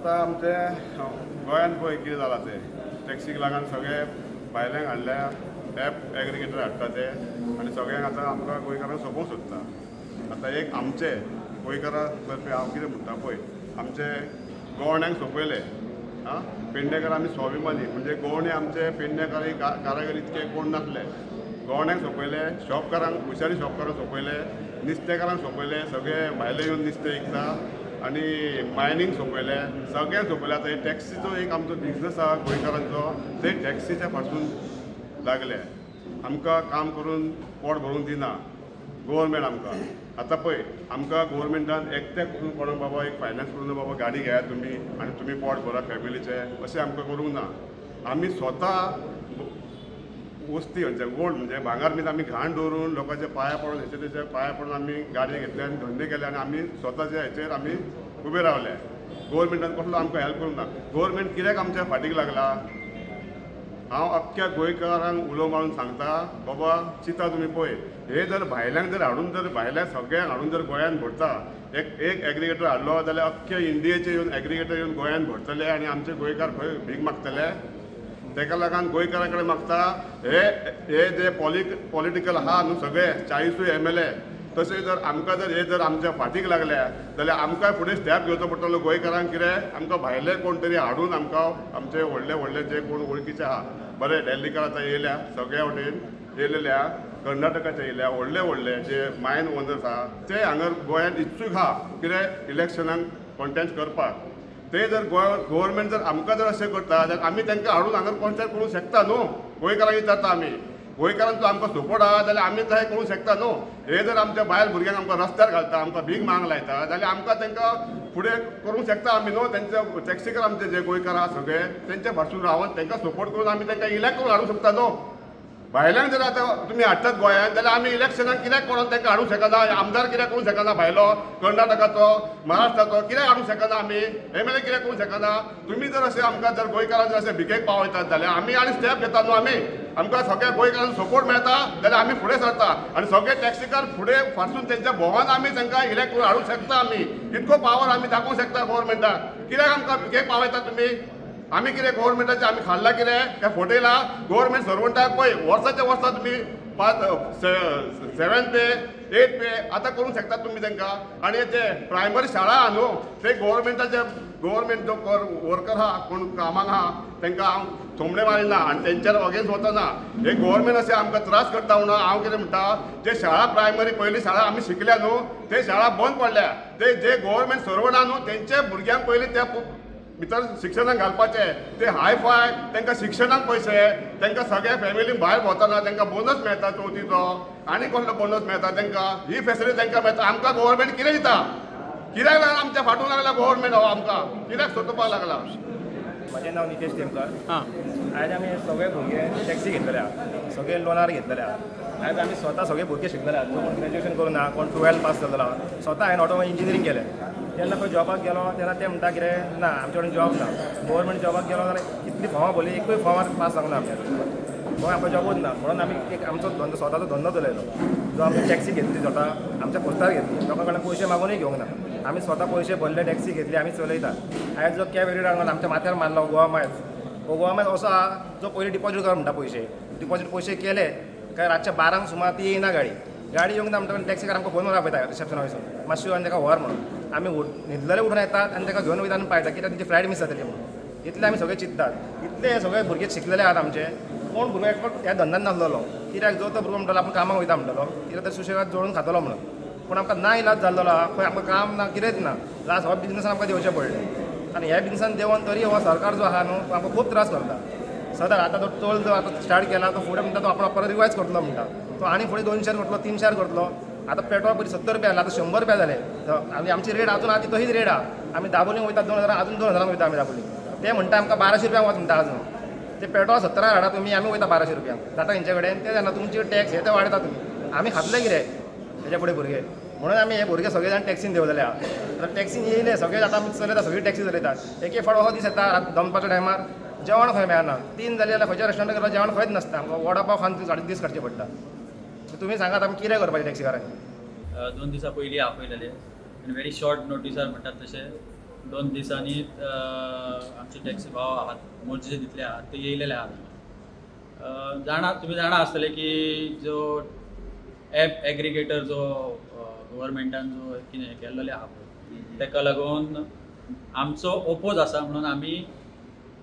आतां आमचे गोंयांत पळय कितें जालां तें टॅक्सीक लागून सगळे भायल्यांक हाडल्या एप एग्रिगेटर हाडटा ते आनी सगळ्यांक आतां आमकां गोंयकारांक सोंपोवंक सोदता. आतां एक आमचे गोंयकारां तर्फे हांव कितें म्हणटा पळय, आमचे गवण्यांक सोंपयले. आं, पेडणेकार आमी स्वाभिमानी, म्हणजे गवणे आमचे पेडणेकार कारागर इतके कोण नासले. गवण्यांक सोंपयले, शॉपकारांक, हुशारी शॉपकारांक सोंपयले, नुस्तेकारांक सोंपयले, सगळे भायले येवन नुस्तें विकता आनी मायनींग सोंपयले, सगळें सोंपयलें. आतां हे टॅक्सीचो एक आमचो बिजनस आसा गोंयकारांचो, ते टॅक्सीच्या पासून लागले. आमकां काम करून पोट भरूंक दिना गव्हर्मेंट आमकां. आतां पळय आमकां गव्हर्मेंटान एकट्याक करून कोणाक बाबा एक फायनान्स करून बाबा गाडी घेयात तुमी आनी तुमी पोट भरा फॅमिलीचें, अशें आमकां करूंक ना. आमी स्वता वस्ती म्हणजे गोल्ड म्हणजे भांगर बीन आमी घाण दवरून लोकांच्या पांया पडून हेचे तेच्या पांया पडून आमी गाडी घेतले आनी धंदे केले आनी आमी स्वताच्या हेचेर आमी उबे रावले. गव्हर्मेंटान कसलो आमकां हेल्प करूंक ना. गव्हर्मेंट कित्याक आमच्या फाटीक लागला? हांव अख्ख्या गोंयकारांक उलो मारून सांगता, बाबा चिंता तुमी पळय, हे जर भायल्यांक जर हाडून जर भायल्या सगळ्यांक हाडून जर गोंयांत भरता, एक एक एग्रिगेटर हाडलो जाल्यार अख्ख्या इंडियेचे येवन एग्रिगेटर येवन गोंयांत भरतले आनी आमचे गोंयकार खंय भीक मागतले. तेका लागून गोंयकारां कडेन मागता, हे हे जे पॉलिटिकल आहा न्हू सगळे 40 MLA, तशें जर आमकां जर हे जर आमच्या फाटीक लागल्या जाल्यार आमकां फुडें स्टेप घेवचो पडटलो गोंयकारांक. कितें आमकां भायले कोण तरी हाडून आमकां आमचे व्हडले व्हडले जे कोण वळखीचे आहा, बरे डेल्लीकार आतां येयल्या, सगळ्या वटेन येयलेल्या, कर्नाटकाचे येयल्या, व्हडले व्हडले जे मायन ओनर्स आहा ते हांगा गोंयांत इत्सूक आहा कितें इलेक्शनाक कॉन्टेस्ट करपाक. ते जर गव्हर्मेंट जर आमकां जर अशें करता जाल्यार आमी तांकां हाडून हांगा कॉन्टेस्ट करूंक शकता न्हू. गोंयकारांक विचारता आमी, गोंयकारांचो आमकां सपोर्ट आहा जाल्यार आमी तशें करूंक शकता न्हू. हे जर आमच्या बायल भुरग्यांक आमकां रस्त्यार घालता, आमकां भीक मांग लायता जाल्यार आमकां तांकां फुडें करूंक शकता आमी न्हू. तेंच्या टॅक्सीकार आमचे जे गोंयकार आहा सगळे तेंच्या फाटसून रावन तांकां सपोर्ट करून आमी तांकां इलेक्ट करून हाडूंक शकता न्हू. भायल्यांक जर आतां तुमी हाडटात गोंयांत जाल्यार आमी इलेक्शनाक कित्याक कोणाक तांकां हाडूंक शकना? आमदार कित्याक करूंक शकना भायलो, कर्नाटकाचो, महाराष्ट्राचो कित्याक हाडूंक शकना आमी? MLA कित्याक करूंक शकना? तुमी जर अशें आमकां जर गोंयकारांक जर अशें भिकेक पावयतात जाल्यार आमी आनी स्टेप घेता न्हू. आमी आमकां सगळ्या गोंयकारांक सपोर्ट मेळटा जाल्यार आमी फुडें सरता आनी सगळे टॅक्सीकार फुडें फाटसून तेंच्या भोवान आमी तांकां इलेक्ट करून हाडूंक शकता. आमी इतको पावर आमी दाखोवंक शकता गव्हर्मेंटाक. कित्याक आमकां भिकेक पावयता तुमी? आमी कितें गव्हर्मेंटाचें आमी खाल्लां कितें काय फटयलां? गव्हर्मेंट सर्वंटाक पळय वर्साच्या वर्सा तुमी 5 7 पे 8 पे आतां करूंक शकतात तुमी तांकां. आनी जे प्रायमरी शाळा आहा न्हू ते गव्हर्मेंटाचे गव्हर्मेंट जो वर्कर आहा कोण कामाक आहा तांकां हांव थोमणे मारिना आनी तेंच्यार अगेन्स्ट वचना. हे गव्हर्मेंट अशें आमकां त्रास करता म्हणून हांव कितें म्हणटा, जे शाळा प्रायमरी पयली शाळा आमी शिकल्या न्हू ते शाळा बंद पडल्या. ते जे गव्हर्मेंट सर्वंट आहा न्हू तेंच्या भुरग्यांक पयलीं त्या भितर शिक्षणाक घालपाचें. ते हाय फाय तांकां शिक्षणाक पयशे, तांकां सगळ्या फॅमिलीक भायर भोंवतना तांकां बोनस मेळटा चवथीचो आनी कसलो बोनस मेळटा तांकां, ही फेसिलिटी तांकां मेळटा. आमकां गव्हर्मेंट कितें दिता? कित्याक लागला आमच्या फाटून लागला गव्हर्मेंट हो आमकां कित्याक सोदपाक लागला? म्हजें नांव नितेश तेमकर. आयज आमी सगळे भुरगे टॅक्सी घेतलेले आहा, सगळे लोनार घेतलेले आहा. आयज आमी स्वता सगळे भुरगे शिकलेले आहा, कोण ग्रॅज्युएशन करून ना, कोण 12 पास जालेलो आहा. स्वता हांवें ऑटोमोबायल इंजिनियरींग केलें. जेन्ना खंय जॉबाक गेलो तेन्ना ते म्हणटा कितें ना आमचे कडेन जॉब ना. गव्हर्मेंट जॉबाक गेलो जाल्यार कितली फॉर्मां भरली, एकूय फॉर्मार पास जावंक ना आमच्या. गोंय आमकां जॉबूच ना म्हणून आमी एक आमचो धंदो स्वताचो धंदो चलयलो. जो आमी टॅक्सी घेतली स्वता आमच्या पोस्तार घेतली, लोकां कडल्यान पयशे मागूनय घेवंक ना. आमी स्वता पयशे भरले, टॅक्सी घेतली, आमी चलयता. आयज जो कॅब रेट आमच्या माथ्यार मारलो गोवा मायल्स, हो गोवा मायल्स असो आहा जो पयलीं डिपॉजीट कर म्हणटा पयशे, डिपॉजीट पयशे केले काय रातच्या 12 सुमार ती येयना गाडी. गाडी येवंक ना म्हणटा टॅक्सीकार आमकां फोन आपयता रिसेप्शना वयसून, मातशी येवन ताका व्हर म्हणून. आमी न्हिदलेले उठून येतात आनी ताका घेवन वयता आनी पायता कित्याक तेंची फ्लायट मीस जातली म्हणून. इतले आमी सगळे चिंततात. इतले हे सगळे भुरगे शिकलेले आहात आमचे, कोण भुरगो एकटो ह्या धंद्यान नासलेलो. कित्याक जो तो भुरगो म्हणटलो आपूण कामाक वयता म्हणटलो, कित्याक तर सुशेगाद जोडून खातलो म्हणून. पूण आमकां ना इलाज जाल्लो आहा, खंय आमकां काम ना, कितेंच ना. लास्ट हो बिजनसान आमकां देंवचें पडलें. आनी ह्या बिजनसान देंवन तरी हो सरकार जो आहा न्हू तो आमकां खूब त्रास करता सदांच. आतां तो टोल जो आतां स्टार्ट केला तो फुडें म्हणटा तो आपण परत रिवायज करतलो म्हणटा, तो आनी फुडें 200 करतलो, 300 करतलो. आतां पेट्रोल पयलीं 70 रुपया जालें, आतां 100 रुपया जाले. आनी आमची रेट आजून आहा ती तशीच रेट आहा. आमी दाबोलींक वयता 2000, आजून 2000 वयता आमी दाबोलींक. ते म्हणटा आमकां 1200 रुपयांक वच म्हणटा आजून. ते पेट्रोल 70 हाडा तुमी, आमी वयता 1200 रुपयांक जाता तेंचे कडेन. ते जाणा तुमचे टॅक्स हे ते वाडयता तुमी, आमी खातले कितें तेच्या फुडें भुरगे. म्हणून आमी हे भुरगे सगळे जाण टॅक्सीन देंवलेले आहा. आतां टॅक्सीन येयले सगळे आतां आमी चलयता, सगळी टॅक्सी चलयतात. एक एक फावट असो दीस येता दनपारच्या टायमार जेवण खंय मेळना. 3 जाली जाल्यार खंयच्या रेस्टॉरंटाक गेल्यार जेवण खंयच नासता. आमकां वडा पाव खावन साडे दीस काडचे पडटा. तुमी सांगात आमी कितें करपाचें टॅक्सीकारांनी? 2 दिसां पयलीं आपयलेले आनी व्हेरी शॉर्ट नोटिसार म्हणटात तशें 2 दिसांनी आमचे टॅक्सी भाव आहात मोरजेचे जितले आहात ते येयलेले आहात. जाणा तुमी जाणा आसतले की जो एप एग्रिगेटर जो गव्हर्मेंटान जो कितें केल्लेले आहा पळय तेका लागून आमचो ओपोज आसा म्हणून आमी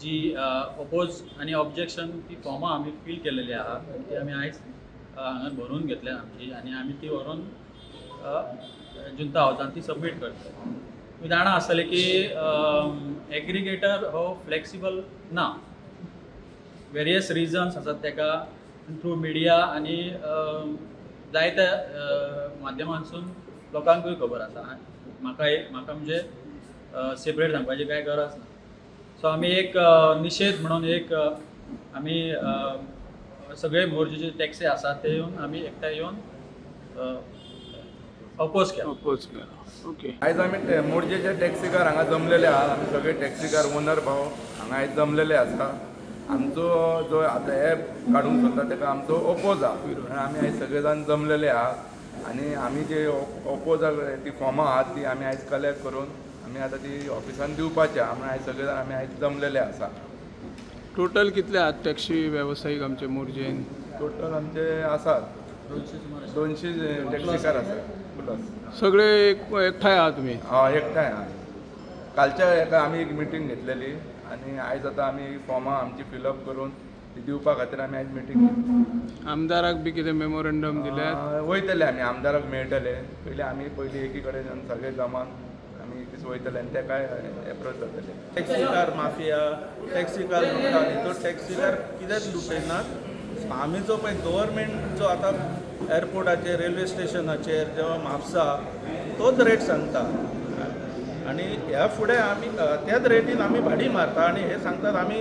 जी ओपोज आनी ऑब्जेक्शन ती फॉर्मां आमी फील केलेली आहा ती आमी आयज हांगा भरून घेतल्या आमची आनी आमी ती व्हरून जुंता हावजान ती सबमीट करतले. तुमी जाणा आसतले की एग्रिगेटर हो फ्लेक्सिबल ना, वेरियस रिजन्स आसात तेका थ्रू मिडिया आनी जायत्या माध्यमांसून लोकांकूय खबर आसा. म्हाका म्हणजे सेपरेट सांगपाची कांय गरज ना. सो आमी एक निशेध म्हणून एक आमी सगळे मोरजेचे टॅक्सी आसात ते येवन आमी एकठांय येवन अपोज केला. अपोज केला. ओके. आयज आमी मोरजेचे टॅक्सीकार हांगा जमलेले आहात. आमी सगळे टॅक्सीकार ओनर भाव हांगा आयज जमलेले आसा. आमचो जो आतां एप काडूंक सोदता तेका आमचो ओपोज आहा म्हणून आमी आयज सगळे जाण जमलेले आहा आनी आमी जे ओपोजाक ती फॉर्मां आहात ती आमी आयज कलेक्ट करून आमी आतां ती ऑफिसान दिवपाची आहा म्हणून आयज सगळे जाण आमी आयज जमलेले आसा. टोटल कितले आहात टॅक्सी वेवसायीक आमचे मोरजेन? टोटल आमचे आसात 200 टॅक्सीकार आसात. सगळे एकठांय आहा तुमी? हय, एकठांय आहा. कालच्या एका आमी एक मिटींग घेतलेली आनी आयज आतां आमी फॉर्मां आमची फिलअप करून ती दिवपा खातीर आमी आयज मिटींग घेतली. आमदाराक बी कितें मेमोरंडम दिल्यार? वयतले आमी, आमदाराक मेळटले. पयलीं आमी पयलीं एकी कडेन सगळे जमान आमी एक दीस वयतले आनी तेकाय एप्रोच जातले. टॅक्सीकार माफिया, टॅक्सीकार लुट्टा न्ही, तो टॅक्सीकार कित्याक लुटयनात? आमी जो पळय गव्हर्मेंट जो आतां एअरपोर्टाचेर, रेल्वे स्टेशनाचेर जेव्हा म्हापसा तोच रेट सांगता आनी ह्या फुडें आमी त्याच रेटीन आमी भाडी मारता आनी हे सांगतात आमी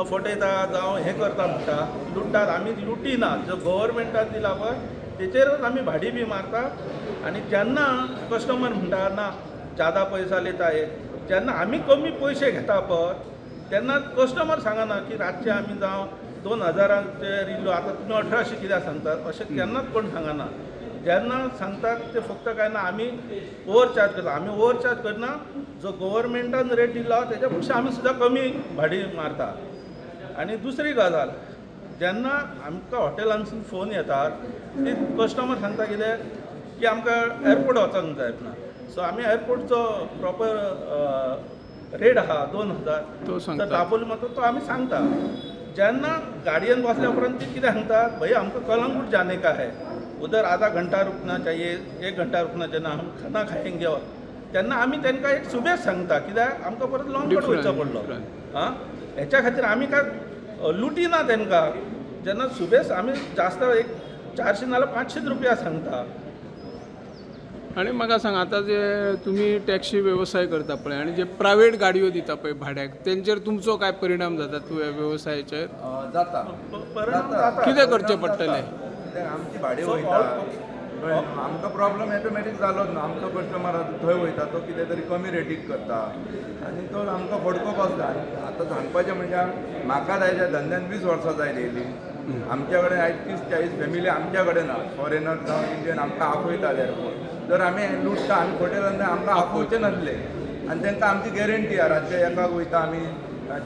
फटयता जावं हें करता म्हणटा, लुट्टात. आमी लुटिना, जो गव्हर्मेंटान दिला पळय तेचेरच आमी भाडी बी मारता. आनी जेन्ना कस्टमर म्हणटा ना जादा पैसा लेता हे, जेन्ना आमी कमी पयशे घेता पळय तेन्ना कस्टमर सांगना की रातचे आमी जावं 2000 इल्लो आतां तुमी 1800 कित्याक सांगतात अशें केन्नाच कोण सांगना. जेन्ना सांगतात ते फक्त काय ना आमी ओवर चार्ज करता. आमी ओवर चार्ज करना, जो गव्हर्मेंटान रेट दिला तेच्या पेक्षा आमी सुद्दां कमी भाडी मारता. आनी दुसरी गजाल, जेन्ना आमकां हॉटेलांसून फोन येतात ती कस्टमर सांगता कितें की आमकां एअरपोर्ट वचोंक जाय ना. सो आमी एअरपोर्टचो प्रॉपर रेट आहा 2000 तर दाबोली मारता तो आमी सांगता. जेन्ना गाडयेन बसल्या उपरांत ती कितें सांगता, भई आमकां कलंगूट जाने का है, उधर आधा घंटा रुकना चाहिए, 1 घंटा रुकना चाहिए, हम खाना खाएंगे. तेन्ना आमी तांकां एक सुबेज सांगता कित्याक आमकां परत लॉंग कट वयचो पडलो. आं, हेच्या खातीर आमी काय लुटिना तांकां. जेन्ना सुबेज आमी जास्त एक 400 नाल्यार 500 रुपया सांगता. आनी म्हाका सांग, आतां जे तुमी टॅक्सी वेवसाय करता पळय आनी जे प्रायवेट गाडयो दिता पळय भाड्याक, तेंचेर तुमचो काय परिणाम जाता वेवसायाचेर? जाता. कितें करचें पडटलें? आमची भाडी वयता, आमकां प्रॉब्लम ऑटोमॅटीक जालोच ना. आमचो कस्टमर आतां थंय वयता तो कितें तरी कमी रेटीक करता आनी तो आमकां फडको बसता. आतां सांगपाचें म्हणजे म्हाका जायच्या धंद्यान 20 वर्सां जायत येयली, आमच्या कडेन आयज 30-40 फॅमिली आमच्या कडेन ना, फॉरेनर जावं इंडियन आमकां आपयतात एअरपोर्ट. जर आमी लुट्टा, आमी खोटे धंदे आमकां आपोवचे नासले आनी तांकां आमची गॅरंटी आहा. रातचे 1 वयता आमी,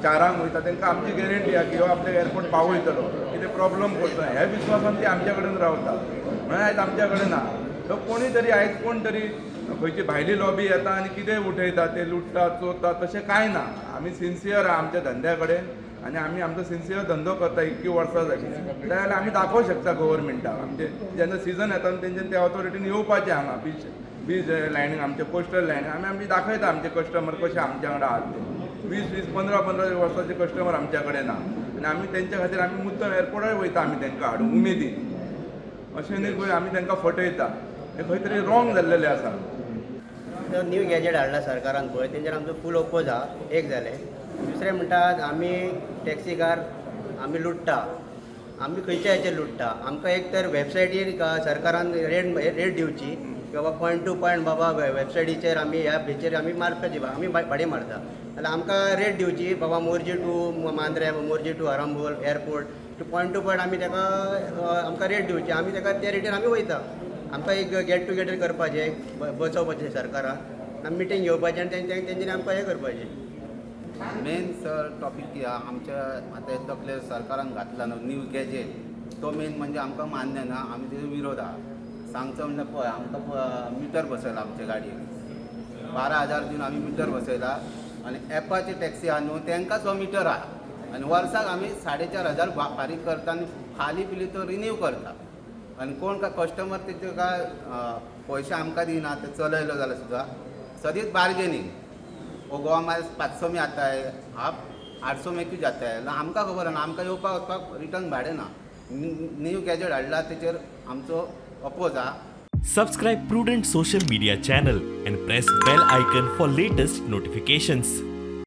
4 वयता, तांकां आमची गॅरंटी आहा की हो आपल्या एअरपोर्ट पावयतलो, कितें प्रॉब्लम करता ह्या विस्वासान ती आमच्या कडेन रावता. म्हणून आयज आमच्या कडेन ना. सो कोणी तरी आयज कोण तरी खंयची भायली लॉबी येता आनी कितें उठयता, ते लुट्टा चोरता, तशें कांय ना. आमी सिन्सियर आहा आमच्या धंद्या कडेन आनी आमी आमचो सिन्सियर धंदो करता इतकी वर्सां जाली. जाल्यार आमी दाखोवंक शकता गव्हर्मेंटाक. आमचे जेन्ना सिजन येता तेंच्यान त्या ऑथॉरिटीन येवपाचें हांगा बीच लायनीक, आमचे कोस्टल लायनीक आमी आमची दाखयता आमचे कस्टमर कशे आमच्या वांगडा आहात ते. 20-20, 15-15 वर्सांचे कस्टमर आमच्या कडेन ना आनी आमी तेंच्या खातीर आमी मुद्दम एअरपोर्टार वयता आमी तेंकां हाडूंक उमेदीन. अशें न्ही खंय आमी तेंकां फटयता, हें खंय तरी रॉंग जाल्लेलें आसा. न्यू गॅजेट हाडला सरकारान पळय, तेंचेर आमचो फूल ओपोज आहा. एक जालें. दुसरें म्हणटात आमी टॅक्सीकार आमी लुट्टा, आमी खंयच्या हेचेर लुट्टा? आमकां एक तर वेबसायटीर सरकारान रेट दिवची की बाबा पॉयंट टू पॉयंट बाबा वेबसायटीचेर आमी ह्या हेचेर आमी मारपाची, आमी भाडें मारता जाल्यार आमकां रेट दिवची बाबा Morjim to Mandrem, Morjim to Arambol airport to point to point आमी ताका आमकां रेट दिवची, आमी ताका त्या रेटीर आमी वयता. आमकां एक गेट टुगेदर करपाचें, बसोवपाचें सरकारान. आमी मिटींग घेवपाची आनी तेंच्यांनी आमकां हें करपाचें. मेन सर टॉपीक कितें आहा आमच्या आतां तकलेर सरकारान घातला न्हू न्यू गॅजेट, तो मेन म्हणजे आमकां मान्य ना, आमी तेजो विरोध आहा. सांगचो म्हणल्यार पळय आमकां मिटर बसयला आमच्या गाडयेक, 12,000 दिवन आमी मिटर बसयला आनी एपाची टॅक्सी आहा न्हू तेंकांच हो मिटर आहा आनी वर्साक आमी 4,500 फारीक करता आनी फाली पिली तो रिन्यू करता आनी कोण काय कस्टमर तेचे काय पयशे आमकां दिना, ते चलयलो जाल्यार सुद्दां सदींच बार्गेनींग, वो गोवा मायल्स 500 में आता है, आप 800 में क्यों जाता है, आमकां खबर ना, आमकां येवपाक वचपाक रिटर्न भाडें ना. न्यू गॅजेट हाडला तेचेर आमचो अपोज आहा. Subscribe Prudent social media channel and press bell icon for latest notifications.